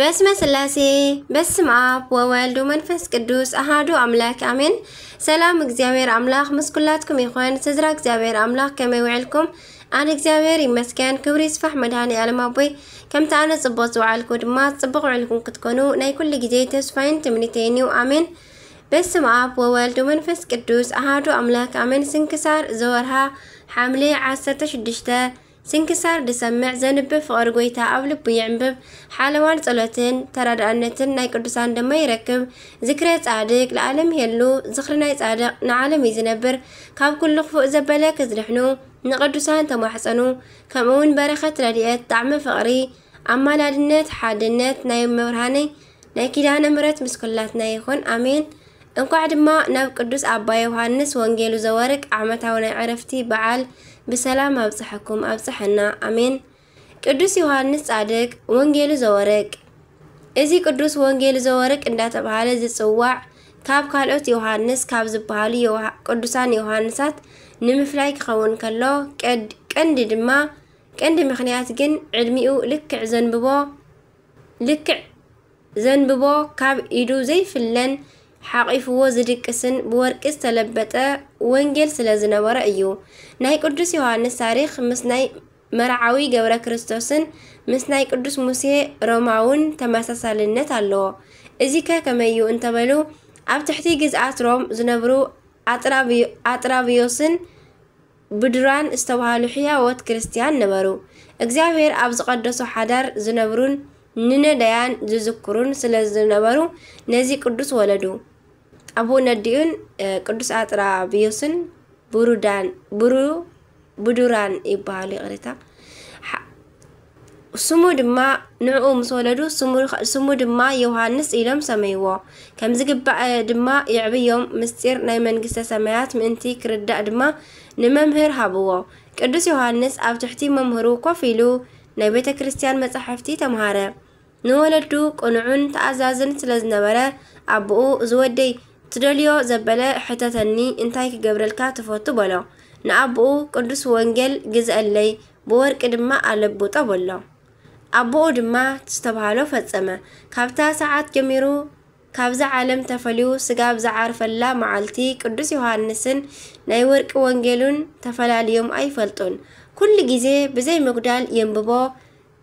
በስመ ስላሴ፣ በስመ አብ ወወልድ ወመንፈስ ቅዱስ አሃዱ አምላክ አሜን። ሰላም እግዚኣብሔር አምላክ ምስ ኩላትኩም ይኹን። ስድራ እግዚኣብሔር አምላክ ከመይ ውዕልኩም? ኣነ እግዚኣብሔር ይመስገን፣ ክብሪ ይስፋሕ መድኃኔ ዓለም ኣቦይ። ከምቲ ኣነ ጽቡቕ ዝወዓልኩ ድማ ጽቡቕ ውዕልኩም ክትኮኑ ናይ ኩሉ ግዜ ተስፋይን ትምኒተይን እዩ። ኣሜን። በስመ አብ ወወልድ ወመንፈስ ቅዱስ አሃዱ አምላክ አሜን። ስንክሳር ዘወርሃ ሓምሌ ዓሰርተ ሽዱሽተ። ስንክሳር ዝሰምዕ ዘንብብ ፍቕሪ ጐይታ ኣብ ልቡ ይዕንብብ። ሓለዋን ጸሎትን ተራዳእነትን ናይ ቅዱሳን ድማ ይረክብ። ዝክረ ጻድቅ ለዓለም ይሄሉ። ዝኽሪ ናይ ጻድቅ ንዓለም እዩ ዝነብር። ካብ ኩሉ ክፉእ ዘበለ ክዝድሕኑ ንቅዱሳን ተማሕጸኑ። ከምኡ እውን በረኸት ረድኤት ጣዕመ ፍቕሪ ኣማላድነት ሓድነት ናይ መብርሃነይ ናይ ኪዳነ ምሕረት ምስ ኩላትና ይኹን። ኣሜን። እንኳዕ ድማ ናብ ቅዱስ ኣባ ዮሃንስ ወንጌሉ ዘወርቅ ዓመታዊ ናይ ዕረፍቲ በዓል ብሰላም ኣብጽሐኩም ኣብጽሐና። ኣሜን። ቅዱስ ዮሃንስ ጻድቅ ወንጌሉ ዘወርቅ። እዚ ቅዱስ ወንጌሉ ዘወርቅ እንዳተባሃለ ዝጽዋዕ ካብ ካልኦት ዮሃንስ ካብ ዝበሃሉ ዮሃ-፣ ቅዱሳን ዮሃንሳት ንምፍላይ ክኸውን ከሎ ቀድ-፣ ቀንዲ ድማ ቀንዲ ምኽንያት ግን ዕድሚኡ ልክዕ ዘንብቦ ልክዕ ዘንብቦ ካብ ኢዱ ዘይፍለን ሓቒፍዎ ዝድቅስን ብወርቂ ዝተለበጠ ወንጌል ስለ ዝነበሮ እዩ። ናይ ቅዱስ ዮሃንስ ታሪኽ ምስ ናይ መርዓዊ ገብረ ክርስቶስን ምስ ናይ ቅዱስ ሙሴ ሮማውን ተመሳሳልነት ኣለዎ። እዚከ ከመይ እዩ እንተበሉ፣ ኣብ ትሕቲ ግዝኣት ሮም ዝነብሩ ኣጥራብዮ-፣ ኣጥራብዮስን ብዱራን ዝተባህሉ ሕያዎት ክርስትያን ነበሩ። እግዚኣብሔር ኣብ ዝቐደሶ ሓዳር ዝነብሩን ንነዳያን ዝዝክሩን ስለ ዝነበሩ ነዚ ቅዱስ ወለዱ። ኣቦ ነዲኡን፣ እ፣ ቅዱስ ኣጥራብዮስን ብሩዳን፣ ብሩ-፣ ብዱራን ይበሃሉ፣ ይቕሬታ። ሓ-፣ ስሙ ድማ ንዕኡ ምስ ወለዱ ስሙ፣ ስሙ ድማ ዮሃንስ ኢሎም ሰመይዎ። ከም ዝግባእ ድማ የዕብዮም፣ ምስጢር ናይ መንግስተ ሰማያት ምእንቲ ክርዳእ ድማ ንመምህር ሃብዎ። ቅዱስ ዮሃንስ ኣብ ትሕቲ መምህሩ ኮፍ ኢሉ ናይ ቤተ ክርስቲያን መጻሕፍቲ ተምሃረ። ንወለዱ ቅኑዕን ተኣዛዝን ስለ ዝነበረ፣ ኣቦኡ፣ "እዚ ወደይ ትደልዮ ዘበለ ሕተተኒ፣ እንታይ ክገብረልካ ትፈቱ?" በሎ። ንኣቦኡ፣ "ቅዱስ ወንጌል ግዝአለይ፣ ብወርቂ ድማ ኣለብጦ" በሎ። ኣቦኡ ድማ ዝተባህሎ ፈጸመ። ካብታ ሰዓት ጀሚሩ ካብዛ ዓለም ተፈልዩ ስጋ ኣብ ዝዓርፈላ መዓልቲ ቅዱስ ዮሃንስን ናይ ወርቂ ወንጌሉን ተፈላልዮም ኣይፈልጡን። ኩሉ ግዜ ብዘይ ምጉዳል የንብቦ፣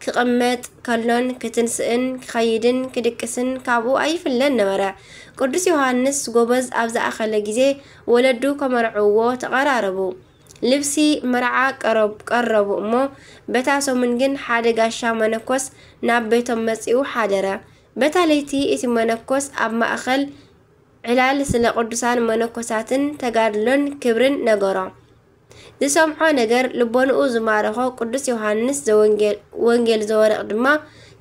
ክቕመጥ ከሎን ክትንስእን ክኸይድን ክድቅስን ካብኡ ኣይፍለን ነበረ። ቅዱስ ዮሃንስ ጎበዝ ኣብ ዝኣኸለ ግዜ ወለዱ ከመርዕውዎ ተቐራረቡ። ልብሲ መርዓ ቀረብ-፣ ቀረቡ እሞ በታ ሰሙን ግን ሓደ ጋሻ መነኮስ ናብ ቤቶም መጺኡ ሓደረ። በታ ለይቲ እቲ መነኮስ ኣብ ማእከል ዕላል ስለ ቅዱሳን መነኮሳትን ተጋድሎን ክብርን ነገሮ። ዝሰምዖ ነገር ልቦንኡ ዝማረኾ ቅዱስ ዮሃንስ ዘወንጌል-፣ ወንጌል ዘወርቕ ድማ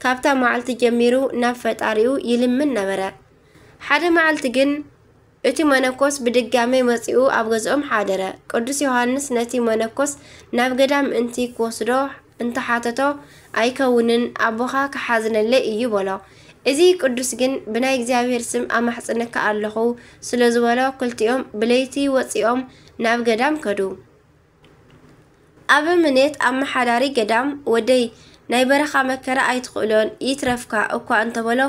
ካብታ መዓልቲ ጀሚሩ ናብ ፈጣሪኡ ይልምን ነበረ። ሓደ መዓልቲ ግን እቲ መነኮስ ብድጋሜ መጺኡ ኣብ ገዝኦም ሓደረ። ቅዱስ ዮሃንስ ነቲ መነኮስ ናብ ገዳም ምእንቲ ክወስዶ እንተሓተቶ፣ "ኣይከውንን፣ ኣቦኻ ክሓዝነለይ እዩ" በሎ። እዚ ቅዱስ ግን "ብናይ እግዚኣብሔር ስም ኣማሕጽነካ ኣለኹ" ስለ ዝበሎ፣ ክልቲኦም ብለይቲ ወጺኦም ናብ ገዳም ከዱ። ኣበምኔት ኣመሓዳሪ ገዳም፣ "ወደይ፣ ናይ በረኻ መከራ ኣይትኽእሎን፣ ይትረፍካ" እኳ እንተበሎ፣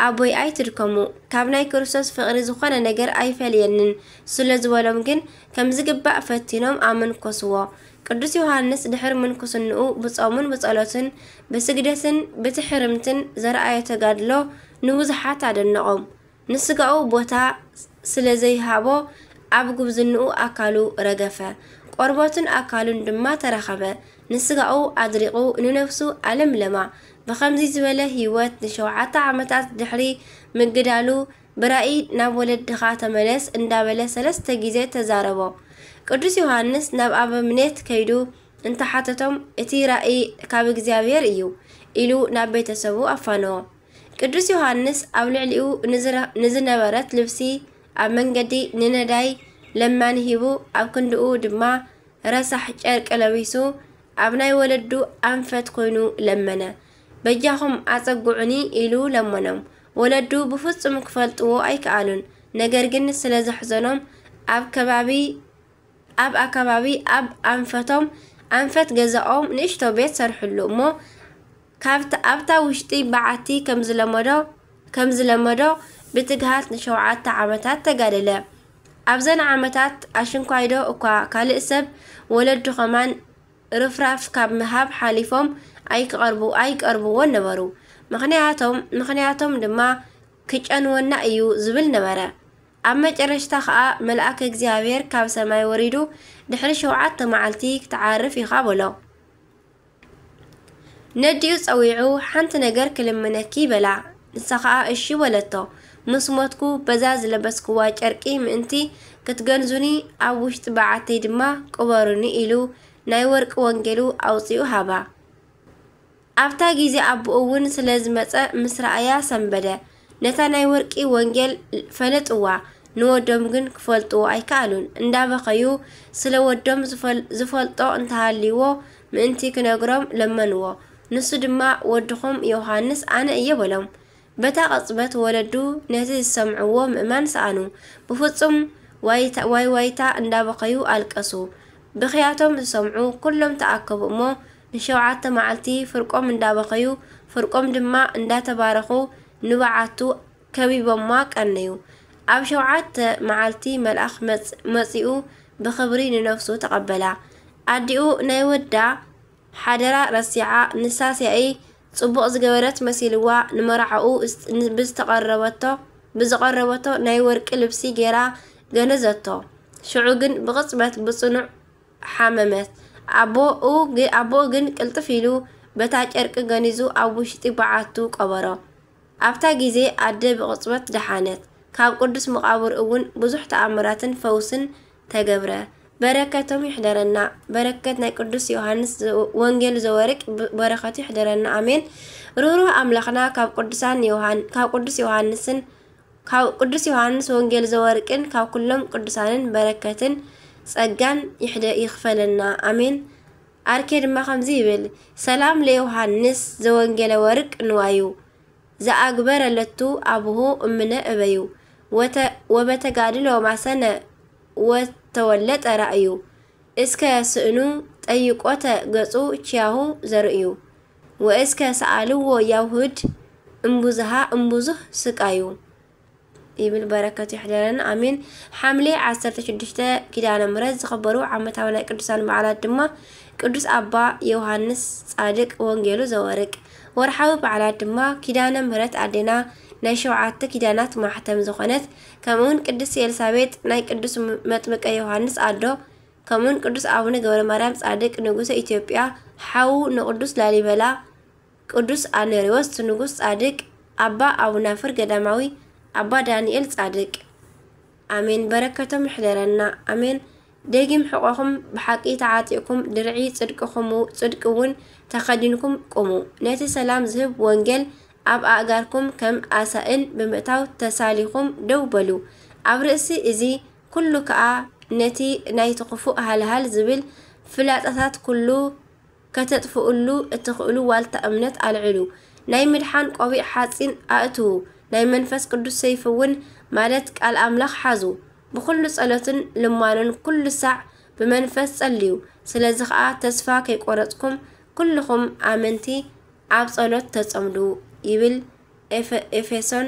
ኣቦይ ኣይትድከሙ፣ ካብ ናይ ክርስቶስ ፍቕሪ ዝኾነ ነገር ኣይፈልየንን ስለ ዝበሎም ግን ከም ዝግባእ ፈቲኖም ኣመንኮስዎ። ቅዱስ ዮሃንስ ድሕሪ ምንኩስንኡ ብጾሙን ብጸሎትን ብስግደትን ብትሕርምትን ዘርኣዮ ተጋድሎ ንብዙሓት ኣደነቖም። ንስጋኡ ቦታ ስለ ዘይሃቦ ኣብ ጉብዝንኡ ኣካሉ ረገፈ፣ ቆርበቱን ኣካሉን ድማ ተረኸበ። ንስጋኡ ኣድሪቑ ንነፍሱ ኣለምለማ። ብኸምዚ ዝበለ ህይወት ንሸውዓተ ዓመታት ድሕሪ ምግዳሉ ብራእይ "ናብ ወለድኻ ተመለስ" እንዳበለ ሰለስተ ግዜ ተዛረቦ። ቅዱስ ዮሃንስ ናብ ኣበምኔት ከይዱ እንተሓተቶም፣ "እቲ ራእይ ካብ እግዚኣብሔር እዩ" ኢሉ ናብ ቤተሰቡ ኣፋነዎ። ቅዱስ ዮሃንስ ኣብ ልዕሊኡ ንዝረ-፣ ንዝነበረት ልብሲ ኣብ መንገዲ ንነዳይ ለማኒ ሂቡ፣ ኣብ ክንድኡ ድማ ረሳሕ ጨርቂ ለቢሱ፣ ኣብ ናይ ወለዱ ኣንፈት ኮይኑ ለመነ። "በጃኹም ኣጸግዑኒ" ኢሉ ለመኖም። ወለዱ ብፍጹም ክፈልጥዎ ኣይከኣሉን። ነገር ግን ስለ ዘሕዘኖም ኣብ ከባቢ፣ ኣብ ኣከባቢ ኣብ ኣንፈቶም፣ ኣንፈት ገዛኦም ንእሽቶ ቤት ሰርሕሉ እሞ ካብቲ ኣብታ ውሽጢ በዓቲ ከም ዝለመዶ ከም ዝለመዶ ብትግሃት ንሸውዓተ ዓመታት ተጋደለ። ኣብዘን ዓመታት ኣሽንኳይዶ እኳ ካልእ ሰብ ወለዱ ከማን ርፍራፍ ካብ ምሃብ ሓሊፎም ኣይክቐርቡ ኣይቀርብዎን ነበሩ። ምኽንያቶም ምኽንያቶም ድማ ክጨንወና እዩ ዝብል ነበረ። ኣብ መጨረሽታ ኸኣ መልኣክ እግዚኣብሔር ካብ ሰማይ ወሪዱ ድሕሪ ሸውዓተ መዓልቲ ክትዓርፍ ኢኻ በሎ። ነዲኡ ጸዊዑ ሓንቲ ነገር ክልምነኪ በላ። ንሳ ኸኣ እሺ በለቶ። ምስ ሞትኩ በዛ ዝለበስክዋ ጨርቂ ምእንቲ ክትገንዙኒ ኣብ ውሽጢ በዓተይ ድማ ቅበሩኒ ኢሉ ናይ ወርቂ ወንጌሉ ኣውጺኡ ሃባ። ኣብታ ግዜ ኣቦኡ እውን ስለ ዝመጸ ምስ ረኣያ ሰንበደ። ነታ ናይ ወርቂ ወንጌል ፈለጥዋ፣ ንወዶም ግን ክፈልጥዎ ኣይከኣሉን። እንዳበኸዩ ስለ ወዶም ዝፈል- ዝፈልጦ እንተሃልይዎ ምእንቲ ክነግሮም ለመንዎ። ንሱ ድማ ወድኹም ዮሃንስ ኣነ እየ በሎም። በታ ቅጽበት ወለዱ ነቲ ዝሰምዕዎ ምእማን ሰኣኑ። ብፍጹም ዋይታ- ዋይ ዋይታ እንዳበኸዩ ኣልቀሱ። ብኽያቶም ዝሰምዑ ኩሎም ተኣከቡ እሞ ንሸውዓተ መዓልቲ ፍርቆም እንዳበኸዩ ፍርቆም ድማ እንዳተባረኹ ንበዓቱ ከቢቦማ ቀነዩ። ኣብ ሸውዓተ መዓልቲ መልኣኽ መጽ- መጺኡ ብኽብሪ ንነፍሱ ተቐበላ። ኣዲኡ ናይ ወዳ ሓደራ ረሲዓ ንሳ ሲያኢ ጽቡቕ ዝገበረት መሲልዋ ንመርዓኡ ብዝተቐረበቶ ብዝቐረበቶ ናይ ወርቂ ልብሲ ጌራ ገነዘቶ። ሽዑ ግን ብቕጽበት ብጽኑዕ ሓመመት። ኣቦኡ ግ- ኣቦኡ ግን ቅልጥፍ ኢሉ በታ ጨርቂ ገኒዙ ኣብ ውሽጢ በዓቱ ቀበሮ። ኣብታ ግዜ ኣደ ብቕጽበት ደሓነት። ካብ ቅዱስ መቓብር እውን ብዙሕ ተኣምራትን ፈውስን ተገብረ። በረከቶም ይሕደረና። በረከት ናይ ቅዱስ ዮሃንስ ዘ- ወንጌል ዘወርቅ ብ- በረከቱ ይሕደረና። ኣሜን። ርህሩህ ኣምላኽና ካብ ቅዱሳን ዮሃን ካብ ቅዱስ ዮሃንስን ካብ ቅዱስ ዮሃንስ ወንጌል ዘወርቅን ካብ ኩሎም ቅዱሳንን በረከትን ጸጋን ይሕደ ይኽፈለና። ኣሜን። ኣርኬ ድማ ከምዚ ይብል፣ ሰላም ለዮሃንስ ዘወንጌለ ወርቅ ንዋዩ ዘኣግበረ ለቱ ኣቡሁ እምነ እበዩ ወተ- ወበተጋድሎ ማሰነ ወተወለጠ ራእዩ እስከ ስእኑ ጠይቆተ ገጹ ቺያሁ ዘርእዩ ወእስከ ሰኣልዎ ያውህድ እምቡዝሃ እምቡዙህ ስቃዩ ይብል። በረከቱ ይሕደረን ኣሜን። ሓምሌ ዓሰርተ ሽዱሽተ ኪዳነ ምሕረት ዝኽበሩ ዓመታዊ ናይ ቅዱሳን በዓላት ድማ ቅዱስ ኣባ ዮሃንስ ጻድቅ ወንጌሉ ዘወርቅ። ወርሓዊ በዓላት ድማ ኪዳነ ምሕረት ኣዴና ናይ ሸውዓተ ኪዳናት ማሕተም ዝኾነት ከምኡውን ቅድስቲ ኤልሳቤጥ ናይ ቅዱስ መጥምቀ ዮሃንስ ኣዶ ከምኡውን ቅዱስ ኣቡነ ገብረ ማርያም ጻድቅ ንጉሰ ኢትዮጵያ ሓዉ ንቅዱስ ላሊበላ ቅዱስ ኣነሪዎስ ንጉስ ጻድቅ ኣባ ኣቡናፍር ገዳማዊ ኣባ ዳንኤል ጻድቅ። ኣሜን። በረከቶም ይሕደረና። ኣሜን። ደጊም ሕቆኹም ብሓቂ ተዓጢቕኩም ድርዒ ጽድቅኹም ጽድቂ እውን ተኸዲንኩም ቁሙ። ነቲ ሰላም ዝህብ ወንጌል ኣብ ኣእጋርኩም ከም ኣሳእል ብምእታው ተሳሊኹም ደው በሉ። ኣብ ርእሲ እዚ ኩሉ ከኣ ነቲ ናይቲ ክፉእ ሃልሃል ዝብል ፍላጻታት ኩሉ ከተጥፍኡሉ እትኽእሉ ዋልታ እምነት ኣልዕሉ። ናይ ምድሓን ቆቢዕ ሓጺን ኣእትዉ። ናይ መንፈስ ቅዱስ ሰይፊ እውን ማለት ቃል ኣምላኽ ሓዙ። ብኹሉ ጸሎትን ልማኖን ኩሉ ሳዕ ብመንፈስ ጸልዩ። ስለዚ ኸኣ ተስፋ ከይቆረጽኩም ኩልኹም ኣመንቲ ኣብ ጸሎት ተጸምዱ ይብል ኤፈ- ኤፌሶን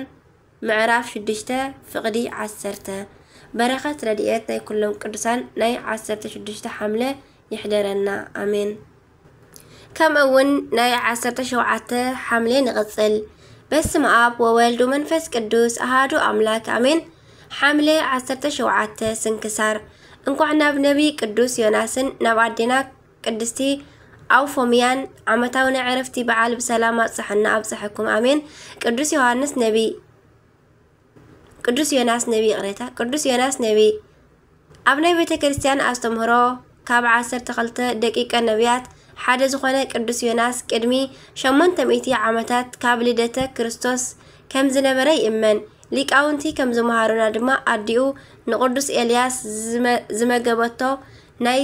ምዕራፍ ሽዱሽተ ፍቕዲ ዓሰርተ። በረኸት ረድኤት ናይ ኩሎም ቅዱሳን ናይ ዓሰርተ ሽዱሽተ ሓምለ ይሕደረና። ኣሜን። ከምኡ እውን ናይ ዓሰርተ ሸውዓተ ሓምሌ ንቕጽል። በስመ ኣብ ወወልድ ወመንፈስ ቅዱስ ኣሃዱ ኣምላክ ኣሜን። ሓምሌ ዓሰርተ ሸውዓተ ስንክሳር። እንኳዕ ናብ ነቢይ ቅዱስ ዮናስን ናብ ኣዴና ቅድስቲ ኣውፎምያን ዓመታዊ ናይ ዕረፍቲ በዓል ብሰላም ኣብጽሐና ኣብጽሐኩም ኣሜን። ቅዱስ ዮሃንስ ነቢይ ቅዱስ ዮናስ ነቢ ይቕሬታ ቅዱስ ዮናስ ነቢ ኣብ ናይ ቤተ ክርስቲያን ኣስተምህሮ ካብ ዓሰርተ ክልተ ደቂቀ ነቢያት ሓደ ዝኾነ ቅዱስ ዮናስ ቅድሚ ሸሞንተ ሚእቲ ዓመታት ካብ ልደተ ክርስቶስ ከም ዝነበረ ይእመን። ሊቃውንቲ ከም ዝመሃሩና ድማ ኣዲኡ ንቅዱስ ኤልያስ ዝመ- ዝመገበቶ ናይ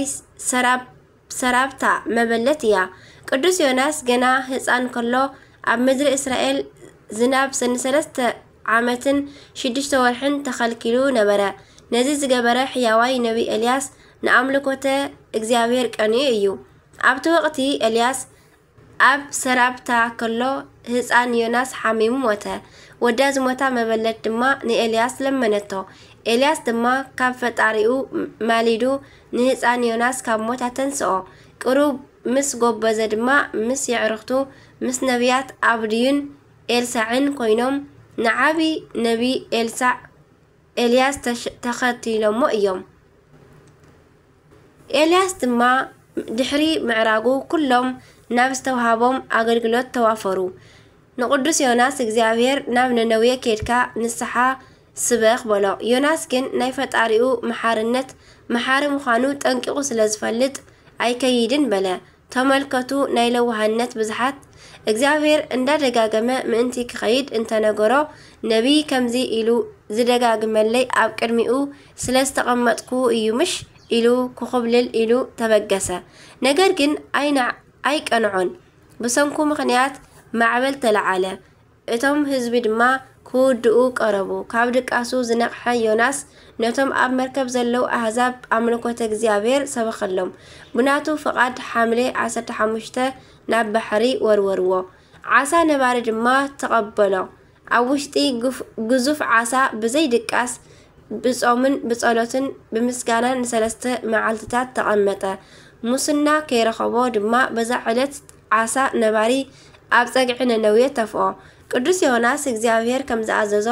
ሰራብ ሰራብታ መበለት እያ። ቅዱስ ዮናስ ገና ህጻን ከሎ ኣብ ምድሪ እስራኤል ዝናብ ሰኒ ሰለስተ ዓመትን ሽዱሽተ ወርሕን ተኸልኪሉ ነበረ። ነዚ ዝገበረ ሕያዋይ ነቢ ኤልያስ ንኣምልኮተ እግዚኣብሔር ቀንዩ እዩ። ኣብቲ ወቕቲ ኤልያስ ኣብ ሰራብታ ከሎ ህፃን ዮናስ ሓሚሙ ሞተ። ወዳ ዝሞታ መበለት ድማ ንኤልያስ ለመነቶ። ኤልያስ ድማ ካብ ፈጣሪኡ ማሊዱ ንህፃን ዮናስ ካብ ሞት ኣተንስኦ። ቅሩብ ምስ ጎበዘ ድማ ምስ የዕርኽቱ ምስ ነቢያት ኣብድዩን ኤልሳዕን ኮይኖም ንዓቢ ነቢ ኤልሳዕ ኤልያስ ተኸቲሎሞ እዮም። ኤልያስ ድማ ድሕሪ ምዕራጉ ኩሎም ናብ ዝተውሃቦም ኣገልግሎት ተዋፈሩ። ንቅዱስ ዮናስ እግዚኣብሔር ናብ ነነዌ ኬድካ ንስሓ ስበኽ በሎ። ዮናስ ግን ናይ ፈጣሪኡ መሓርነት መሓሪ ምዃኑ ጠንቂቑ ስለ ዝፈልጥ ኣይከይድን በለ። ተመልከቱ ናይ ለዋህነት ብዝሓት። እግዚኣብሔር እንዳደጋገመ ምእንቲ ክኸይድ እንተነገሮ ነቢይ ከምዚ ኢሉ ዝደጋግመለይ ኣብ ቅድሚኡ ስለ ዝተቐመጥኩ እዩ ምሽ ኢሉ ክኹብልል ኢሉ ተበገሰ። ነገር ግን ኣይና ኣይቀንዖን። ብሰንኩ ምኽንያት ማዕበል ተለዓለ። እቶም ህዝቢ ድማ ክውድኡ ቀረቡ። ካብ ድቃሱ ዝነቕሐ ዮናስ ነቶም ኣብ መርከብ ዘለዉ ኣህዛብ ኣምልኮተ እግዚኣብሔር ሰበኸሎም። ብናቱ ፍቓድ ሓምሌ ዓሰርተ ሓሙሽተ ናብ ባሕሪ ወርወርዎ። ዓሳ ነባሪ ድማ ተቐበሎ። ኣብ ውሽጢ ግፍ- ግዙፍ ዓሳ ብዘይ ድቃስ ብጾምን ብጸሎትን ብምስጋናን ንሰለስተ መዓልትታት ተቐመጠ። ሙስና ከይረኸቦ ድማ በዛ ዕለት ዓሳ ነባሪ ኣብ ጸግዒ ነነዌ ተፍኦ። ቅዱስ ዮናስ እግዚኣብሔር ከም ዝኣዘዞ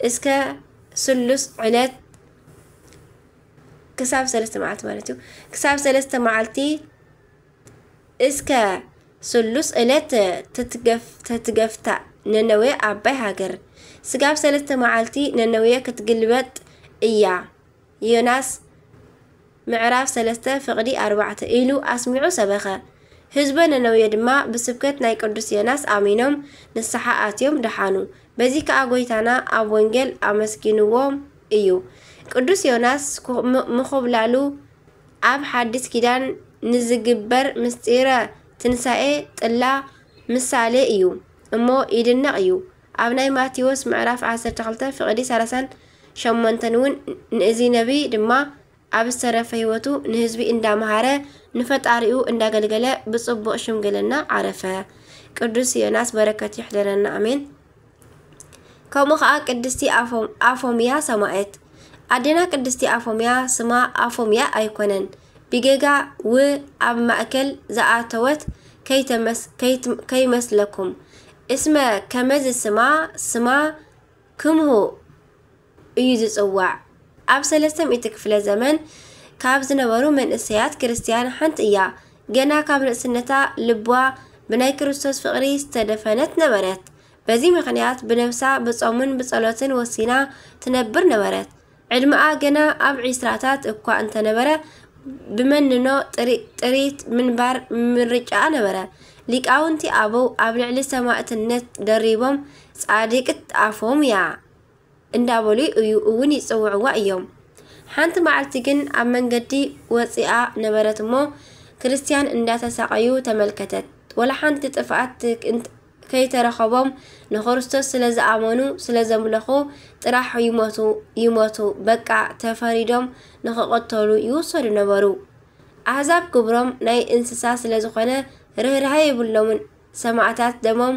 እስከ ስሉስ ዕለት ክሳብ ሰለስተ መዓልቲ ማለት እዩ። ክሳብ ሰለስተ መዓልቲ እስከ ስሉስ ዕለት ተትገፍ- ተትገፍታ ነነዌ ኣባይ ሃገር። ስጋብ ሰለስተ መዓልቲ ነነዌ ክትግልበጥ እያ። ዮናስ ምዕራፍ ሰለስተ ፍቕዲ ኣርባዕተ ኢሉ ኣስሚዑ ሰበኸ። ህዝበ ነነዌ ድማ ብስብከት ናይ ቅዱስ ዮናስ ኣሚኖም ንስሓ ኣትዮም ደሓኑ። በዚ ከኣ ጐይታና ኣብ ወንጌል ኣመስጊንዎም እዩ። ቅዱስ ዮናስ ኩ- ም- ምኹብላሉ ኣብ ሓድስ ኪዳን ንዝግበር ምስጢረ ትንሳኤ ጥላ ምሳሌ እዩ እሞ ይድነቕ እዩ። ኣብ ናይ ማቴዎስ ምዕራፍ ዓሰርተ ክልተ ፍቕዲ ሰላሳን ሸሞንተን እውን ንእዚ ነቢይ ድማ ኣብ ዝተረፈ ህይወቱ ንህዝቢ እንዳመሃረ ንፈጣሪኡ እንዳገልገለ ብጽቡቕ ሽምግልና ዓረፈ። ቅዱስ ዮናስ በረከት ይሕደረና ኣሜን። ከምኡ ኸኣ ቅድስቲ ኣፎም- ኣፎምያ ሰማዕት። ኣዴና ቅድስቲ ኣፎምያ ስማ ኣፎምያ ኣይኮነን፣ ብጌጋ ው ኣብ ማእከል ዝኣተወት ከይተመስ- ከይት- ከይመስለኩም። እስመ ከመዝ ስማ ስማ ክምሁ እዩ ዝጽዋዕ። ኣብ ሰለስተ ሚእቲ ክፍለ ዘመን ካብ ዝነበሩ መንእሰያት ክርስትያን ሓንቲ እያ። ገና ካብ ንእስነታ ልቧ ብናይ ክርስቶስ ፍቕሪ ዝተደፈነት ነበረት። በዚ ምኽንያት ብነብሳ ብጾምን ብጸሎትን ወሲና ትነብር ነበረት። ዕድመኣ ገና ኣብ ዒስራታት እኳ እንተነበረ ብመንኖ ጥሪ- ጥሪት ምንባር ምርጫኣ ነበረ። ሊቃውንቲ ኣበው ኣብ ልዕሊ ሰማእትነት ደሪቦም ጻድቅት ኣፎምያ እንዳበሉ እዩ እውን ይጽውዕዋ እዮም። ሓንቲ መዓልቲ ግን ኣብ መንገዲ ወጺኣ ነበረት እሞ ክርስትያን እንዳተሳቐዩ ተመልከተት። ወላ ሓንቲ ጥፍኣት እንት- ከይተረኸቦም ንክርስቶስ ስለ ዝኣመኑ ስለ ዘምለኹ ጥራሕ ይሞቱ ይሞቱ በቃ ተፈሪዶም ንክቕተሉ ይውሰዱ ነበሩ። ኣህዛብ ግብሮም ናይ እንስሳ ስለ ዝኾነ ርህራሀ የብሎምን። ሰማእታት ደሞም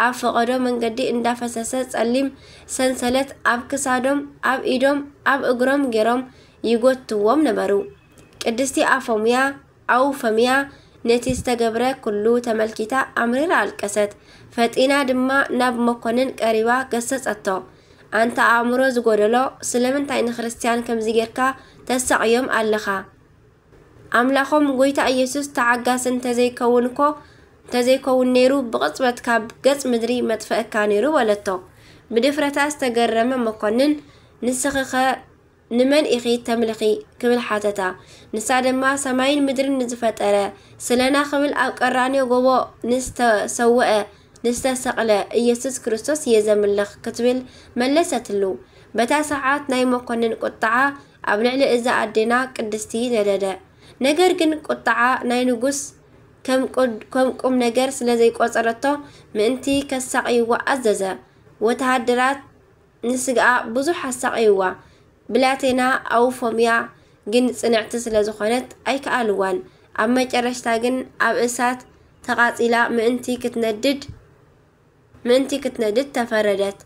ኣብ ፈቐዶ መንገዲ እንዳፈሰሰ ጸሊም ሰንሰለት ኣብ ክሳዶም ኣብ ኢዶም ኣብ እግሮም ገይሮም ይጎትዎም ነበሩ። ቅድስቲ ኣፎምያ ኣውፈምያ ነቲ ዝተገብረ ኩሉ ተመልኪታ ኣምሪራ ኣልቀሰት። ፈጢና ድማ ናብ መኮንን ቀሪባ ገሰጸቶ። ኣንታ ኣእምሮ ዝጎደሎ ስለምንታይ ንክርስትያን ከምዚ ጌርካ ተሳቕዮም ኣለኻ? ኣምላኾም ጎይታ ኢየሱስ ተዓጋሲ እንተዘይከውን እኮ እንተዘይከውን ነይሩ ብቕጽበት ካብ ገጽ ምድሪ መጥፈእካ ነይሩ በለቶ። ብድፍረታ ዝተገረመ መኮንን ንስኺኸ ንመን ኢኺ ተምልኺ ክብል ሓተታ። ንሳ ድማ ሰማይን ምድርን ንዝፈጠረ ስለና ክብል ኣብ ቀራንዮ ጎቦ ንዝተሰወአ ንዝተሰቕለ ኢየሱስ ክርስቶስ እየ ዘምልኽ ክትብል መለሰትሉ። በታ ሰዓት ናይ መኮንን ቁጥዓ ኣብ ልዕሊ እዛ ኣዴና ቅድስቲ ነደደ። ነገር ግን ቁጥዓ ናይ ንጉስ ከም ቁድ- ከም ቁም ነገር ስለ ዘይቆጸረቶ ምእንቲ ከሳቕይዋ ኣዘዘ። ወተሃደራት ንስግኣ ብዙሕ ኣሳቐይዋ። ብላቴና ኣውፎምያ ግን ጽንዕቲ ስለ ዝኾነት ኣይከኣልዋን። ኣብ መጨረሽታ ግን ኣብ እሳት ተቓጺላ ምእንቲ ክትነድድ ምእንቲ ክትነድድ ተፈረደት።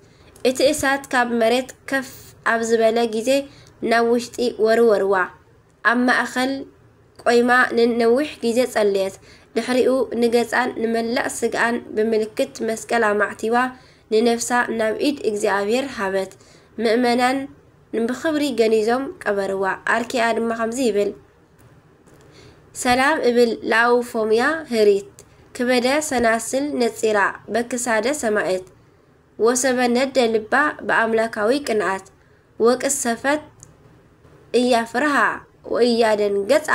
እቲ እሳት ካብ መሬት ከፍ ኣብ ዝበለ ግዜ ናብ ውሽጢ ወርወርዋ። ኣብ ማእከል ቆይማ ንነዊሕ ግዜ ጸለየት። ድሕሪኡ ንገጻን ንመላእ ስግኣን ብምልክት መስቀል ኣማዕቲባ ንነፍሳ ናብ ኢድ እግዚኣብሔር ሃበት። ምእመናን ብኽብሪ ገኒዞም ቀበርዋ። ኣርኪኣ ድማ ከምዚ ይብል፣ ሰላም እብል ለኣውፎምያ ህሪት፣ ክበደ ሰናስል ነጺራ በክሳደ ሰማእት፣ ወሰበነደ ልባ ብኣምላካዊ ቅንኣት፣ ወቅሰፈት እያፍርሃ ወእያደንገጻ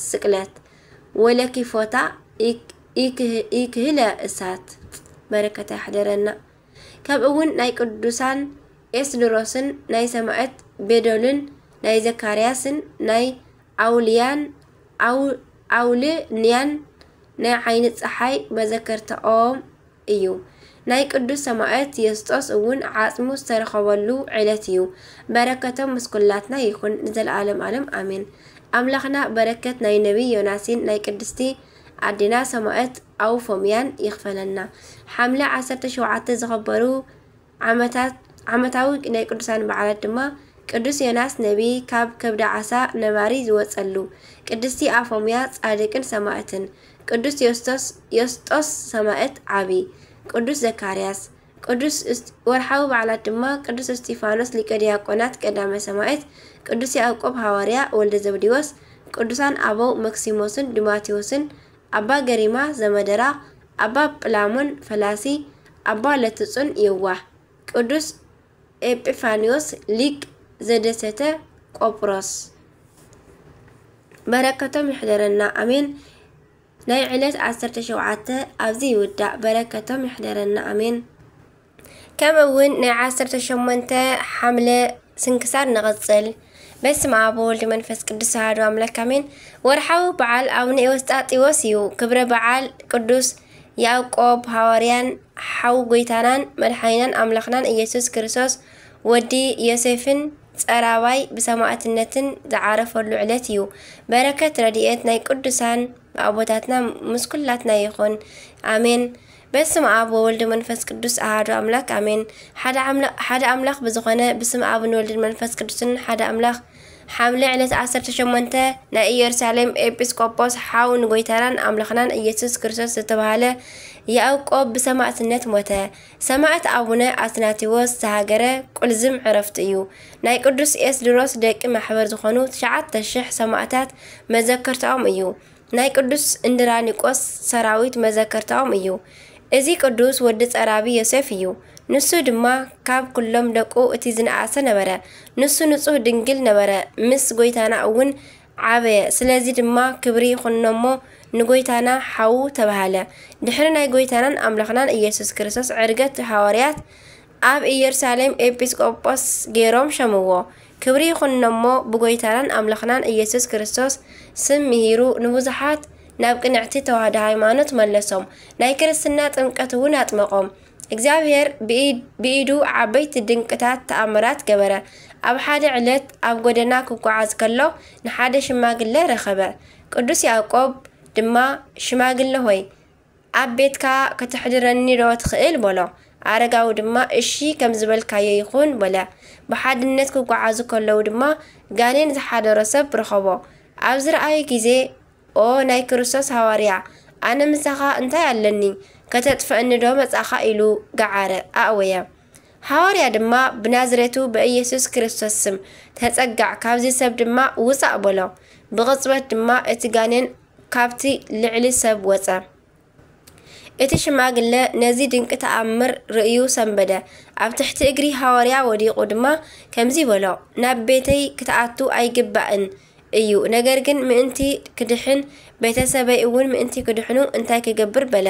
ስቅለት፣ ወለኪፎታ ኢክ-፣ ኢክህ-፣ ኢክህለ እሳት። በረከታ ይሕደረና። ከምኡ እውን ናይ ቅዱሳን ኤስድሮስን ናይ ሰማእት ቤዶልን ናይ ዘካርያስን ናይ ኣውልያን ኣው-፣ ኣውልንያን ናይ ዓይኒ ጸሓይ መዘከርታኦም እዩ። ናይ ቅዱስ ሰማእት የስጦስ እውን ዓጽሙ ዝተረኸበሉ ዕለት እዩ። በረከቶም ምስ ኩላትና ይኹን ንዘለዓለም ዓለም ኣሜን። ኣምላኽና በረከት ናይ ነቢይ ዮናስን ናይ ቅድስቲ ኣዴና ሰማእት ኣውፎምያን ይኽፈለና። ሓምለ ዓሰርተ ሸውዓተ ዝኸበሩ ዓመታት፣ ዓመታዊ ናይ ቅዱሳን በዓላት ድማ ቅዱስ ዮናስ ነቢ ካብ ከብዲ ዓሳ ነባሪ ዝወጸሉ፣ ቅድስቲ ኣፎምያ ጻድቅን ሰማእትን፣ ቅዱስ ዮስቶስ፣ ዮስጦስ ሰማእት ዓቢ፣ ቅዱስ ዘካርያስ፣ ቅዱስ እስት-፣ ወርሓዊ በዓላት ድማ ቅዱስ እስጢፋኖስ ሊቀ ዲያቆናት ቀዳመ ሰማእት፣ ቅዱስ ያዕቆብ ሃዋርያ ወልደ ዘብዲዎስ፣ ቅዱሳን ኣበው መክሲሞስን ዲማቴዎስን፣ ኣባ ገሪማ ዘመደራ፣ ኣባ ጵላሞን ፈላሲ፣ ኣባ ለትጹን የዋህ፣ ቅዱስ ኤጲፋንዮስ ሊቅ ዘደሰተ ቆጵሮስ። በረከቶም ይሕደረና ኣሜን። ናይ ዕለት ዓሰርተ ሸውዓተ ኣብዚ ይውዳእ። በረከቶም ይሕደረና ኣሜን። ከምኡ እውን ናይ ዓሰርተ ሸሞንተ ሓምለ ስንክሳር ንቐጽል። በስመ ኣብ ወወልድ መንፈስ ቅዱስ ኣሐዱ ኣምላክ ኣሜን። ወርሓዊ በዓል ኣቡነ ኤዎስጣጢዎስ እዩ። ክብረ በዓል ቅዱስ ያዕቆብ ሃዋርያን ሓው ጎይታናን መድሓኒናን ኣምላኽናን ኢየሱስ ክርስቶስ ወዲ ዮሴፍን ጸራባይ ብሰማእትነትን ዝዓረፈሉ ዕለት እዩ። በረከት ረድኤት ናይ ቅዱሳን ኣቦታትና ምስ ኩላትና ይኹን። ኣሜን። በስመ ኣብ ወወልድ መንፈስ ቅዱስ ኣሐዱ ኣምላክ ኣሜን። ሓደ ኣምላ-፣ ሓደ ኣምላኽ ብዝኾነ ብስም ኣብን ወልድን መንፈስ ቅዱስን ሓደ ኣምላኽ። ሓምለ ዕለት ዓሰርተ ሸሞንተ ናይ ኢየሩሳሌም ኤጲስቆጶስ ሓው ንጎይታናን ኣምላኽናን ኢየሱስ ክርስቶስ ዝተባህለ ያዕቆብ ብሰማእትነት ሞተ። ሰማእት ኣቡነ ኣትናቴዎስ ዝሃገረ ቁልዝም ዕረፍቱ እዩ። ናይ ቅዱስ ኤስድሮስ ደቂ ማሕበር ዝኾኑ ትሽዓተ ሽሕ ሰማእታት መዘከርታኦም እዩ። ናይ ቅዱስ እንድራኒቆስ ሰራዊት መዘከርታኦም እዩ። እዚ ቅዱስ ወዲ ጸራቢ ዮሴፍ እዩ። ንሱ ድማ ካብ ኩሎም ደቁ እቲ ዝነኣሰ ነበረ። ንሱ ንጹሕ ድንግል ነበረ። ምስ ጎይታና እውን ዓበየ። ስለዚ ድማ ክብሪ ይኹኖ እሞ ንጎይታና ሓዉ ተባሃለ። ድሕሪ ናይ ጎይታናን ኣምላኽናን ኢየሱስ ክርስቶስ ዕርገት ሃዋርያት ኣብ ኢየሩሳሌም ኤጲስቆጶስ ገይሮም ሸምዎ። ክብሪ ይኹኖ እሞ ብጎይታናን ኣምላኽናን ኢየሱስ ክርስቶስ ስም ምሂሩ ንብዙሓት ናብ ቅንዕቲ ተዋህዶ ሃይማኖት መለሶም። ናይ ክርስትና ጥምቀት እውን ኣጥመቖም። እግዚኣብሔር ብኢድ-፣ ብኢዱ ዓበይቲ ድንቅታት ተኣምራት ገበረ። ኣብ ሓደ ዕለት ኣብ ጎደና ክጓዓዝ ከሎ ንሓደ ሽማግለ ረኸበ። ቅዱስ ያዕቆብ ድማ፣ ሽማግለ ሆይ፣ ኣብ ቤትካ ከተሕድረኒ ዶ ትኽእል? በሎ። ኣረጋዊ ድማ፣ እሺ፣ ከም ዝበልካዮ ይኹን፣ በለ። ብሓድነት ክጓዓዙ ከለዉ ድማ ጋኔን ዝሓደሮ ሰብ ረኸቦ። ኣብ ዝረኣዩ ግዜ፣ ኦ ናይ ክርስቶስ ሃዋርያ፣ ኣነ ምሳኻ እንታይ ኣለኒ? ከተጥፍአኒ ዶ መጻኻ? ኢሉ ገዓረ፣ ኣእወየ። ሃዋርያ ድማ፣ ብናዝሬቱ በኢየሱስ ክርስቶስ ስም ተጸጋዕ፣ ካብዚ ሰብ ድማ ውጻእ፣ በሎ። ብቕጽበት ድማ እቲ ጋኔን ካብቲ ልዕሊ ሰብ ወጸ። እቲ ሽማግለ ነዚ ድንቂ ተኣምር ርእዩ ሰንበደ። ኣብ ትሕቲ እግሪ ሃዋርያ ወዲቑ ድማ ከምዚ በሎ፣ ናብ ቤተይ ክትኣቱ ኣይግባእን እዩ፣ ነገር ግን ምእንቲ ክድሕን፣ ቤተሰበይ እውን ምእንቲ ክድሕኑ እንታይ ክገብር? በለ።